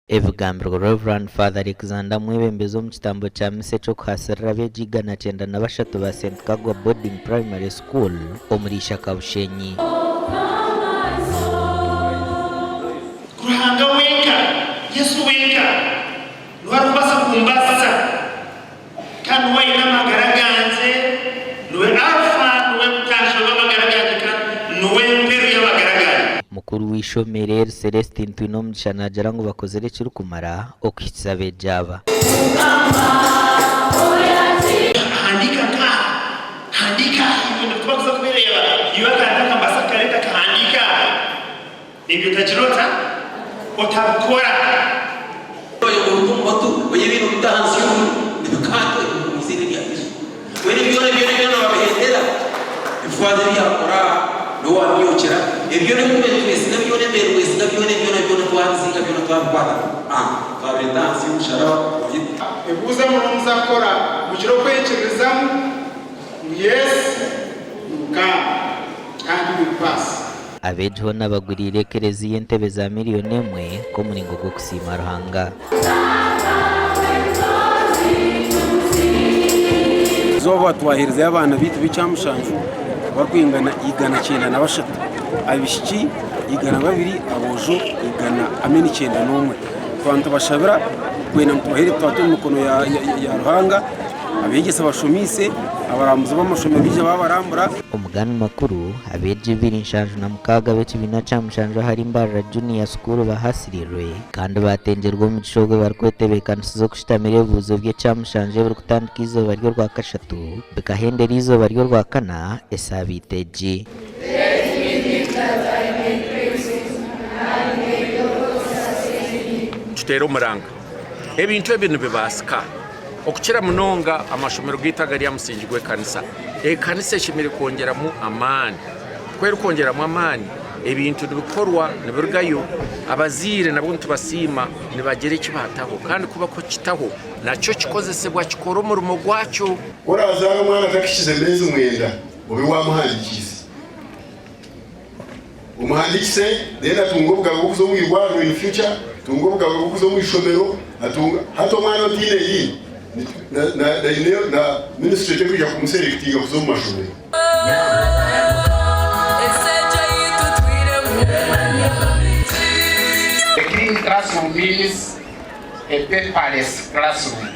Ebigambirwe Rev. Father Alexander Mwebembezi omu kitambo kya misa eky'okuhaasirira abeegi 193 ba St Kagwa Boarding Primary School omuri Ishaka Bushenyi. Ruhanga wenka, Yesu wenka, niwe arikubaasa kumbaasisa, kandi niwe aine amagara gangye, niwe Alpha, niwe butandikiro bw'amagara gangye kandi niwe mperu y'amagara gangye. Mukuru w'eishomero eri, Celestine Twinomugisha naagira ngu bakozire ekirikumara okuhikiza abeegi aba. Handiika nk'aha, handiika aha, ebyo nituba kuza kubireeba, iwe akantu aka mbaasa kukareeta kahandiike aha. Ebyo otagira ota? Otabikora. Oyo muntu omu batu oyo ebintu bita ahansi y'omuriro nibikaatwa ebyo omu iziina erya Yesu. Mbwenu byona byona byona babihendera ebifaazo ebi yakora n'owabyokyera ebi byona ebi tubaire nitwesiga byona ebi tubaire twesiga byona ebi byona byona twabizinga byona twabikwata ah twabireeta ahansi y'omusharaba gwa. Ebuuza muno muza kukora mugire okwikiririzamu ngu Yesu ni Mukama kandi will pass. Abeegi hoona baguriire ekereziya entebe za miriyoni emwe nk'omuringo gw'okusiima Ruhanga. Eizooba twaheerezayo abaana baitu b'ekyamushanju barikwingana 193, abaishiki 200, aboojo 191. Twaba nitubashabira kwenda ngu tubaheere tubaate omu mikono ya Ruhanga, abeegyesa bashomeise, abarambuzi b'amashomero baije baabarambura. Omu ganu makuru, abeegi 276 ab'ekibiina kya mushanju ahari Mbarara Junior School bahasirirwe kandi baatengyerwa omugisha ogwo barikwetebeekanisiza okushutamira ebibuuzo by'ekyamushanju ebirikutandika eizooba ry'Orwakashatu bikahendera eizooba ry'Orwakana esaabiiti egi. Tuteere omuranga. Ebintu ebi nibibaasika. Okukira munonga amashomero gaitu agari aha musingi gw'ekanisa. Ekanisa eshemereire kwongyeramu amaani. Ku erikwongyeramu amaani, ebintu nibikorwa nibirugayo, abazaire nabwo nitubasiima nibagira eki baataho kandi ku barikukitaho nakyo kikozesibwa kikora omurimo gwakyo. Ku oraazaare omwana atakihikize meezi mwenda, obe waamuhandiikiise. Omuhandiikise then atunge obugabe bw'okuza omu irwariro in future, atunge obugabe bw'okuza omu ishomero, atunge hati omwana otaine line na na na ministry terikwija kumuselectinga kuza omu mashomero. A clean classroom means a paperless classroom,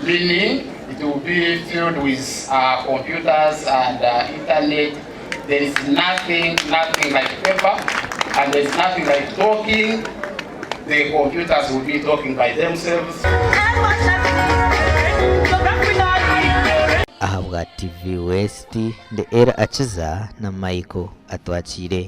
meaning it will be filled with uh, computers and uh, internet. There is nothing, nothing like paper, and there is nothing like talking. The computers will be talking by themselves. Ahabwa TV West, ndi Elly Akiza na Michael Atwakiire.